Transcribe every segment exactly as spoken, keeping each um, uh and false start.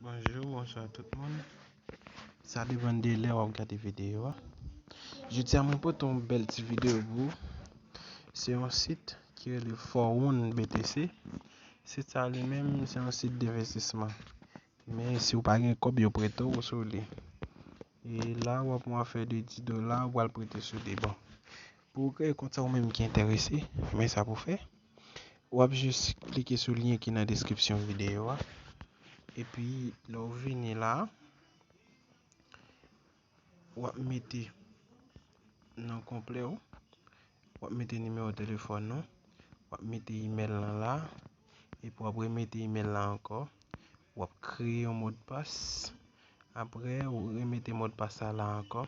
Bonjou, bonswa tout moun. Sa depann de lè w ap gade videyo a. Jodi a mwen pote yon bèl ti videyo pou ou. Se yon sit ki rele four one B T C. Sit sa li menm se yon sit denvestisman. Men si w pa gen kòb, yo prete w sou li. E la w ap wè yon afè de dis dola, ou pral prete sou li. Bon, pou w kreye kont sa ou menm ki enterese, men sa pou fè. W ap jis klike sou lyen ki nan deskripsyon videyo a. Epi lè w vini la, w ap mete non konplè w, w ap mete nimewo telefòn ou, w ap mete imèl lan la, epi w ap remete imèl la ankò. W ap kreye yon modpas. Apre, ou remete modpas la la ankò.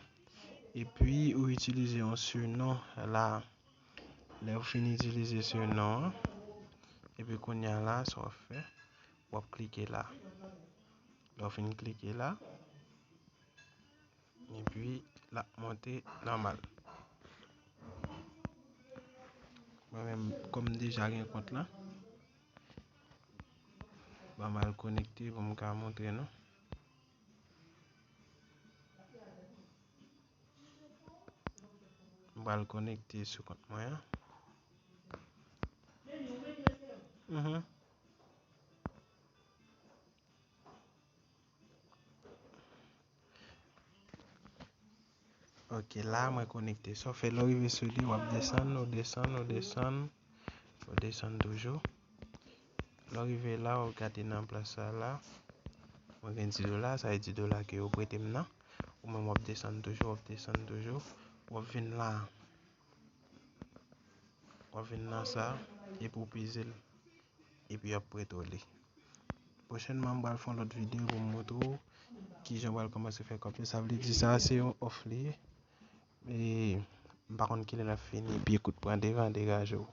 Epi, ou itilize yon sinon la. Lè ou fin itilize sinon an, epi kounye a la, sa w ap fè, w ap klike la. Lè ou fin klike la, epi l ap monte nòmal. Mwen menm, kòm m deja gen kont lan, ban m al konekte pou m ka montre nou. M pral konekte sou kont mwen an. Mhm. Ok, la mwen konekte. Sa w fè, lè w rive sou li, w ap desann, ou desann, ou desann, ou desann toujou. Lè w rive la, w gade nan plas sa la. Mwen gen dis dola, sa e dis dola ke yo prete m nan. Ou menm w ap desann toujou, w ap desann toujou. W ap vin la. W ap vin nan sa, epi w peze l. Epi y ap prete w li. Pwochènman, m pral fè yon lòt videyo pou m montre w kijan w pral kòmanse fè kòb yo. Sa vle di sa, se yon òf li ye. E m pa konn kilè l ap fini, epi ekout pran devan, degaje w.